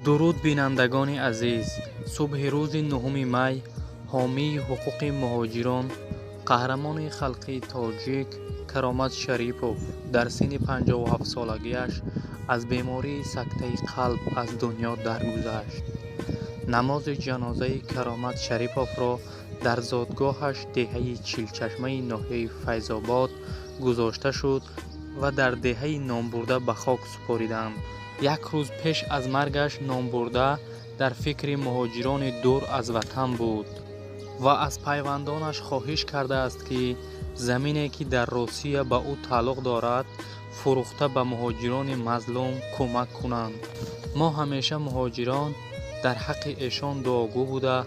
Дуруд, бинандагони азиз! Субҳи рӯзи 9 май ҳомии ҳуқуқи муҳоҷирон, қаҳрамони халқии тоҷик Каромат Шарипов дар синни 57-солагиаш аз бемории сактаи қалб аз дунё даргузашт. Намози ҷанозаи Каромат Шариповро дар зодгоҳаш, деҳаи Чилчашмаи ноҳияи Файзобод, гузошта шуд ва дар деҳаи номбурда ба хок супориданд. Як рӯз пеш аз маргаш номбурда дар фикри муҳоҷирони дур аз ватан буд ва аз пайвандонаш хоҳиш кардааст, ки замине, ки дар Русия ба ӯ тааллуқ дорад, фурӯхта, ба муҳоҷирони мазлум кӯмак кунанд. Мо ҳамеша муҳоҷирон дар ҳаққи эшон дуогӯ буда,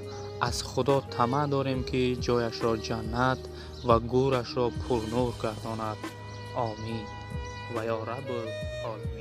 аз Худо тамаъ дорем, ки ҷояшро ҷаннат ва гӯрашро пурнур гардонад. Омин ва ё Раббул Оламин.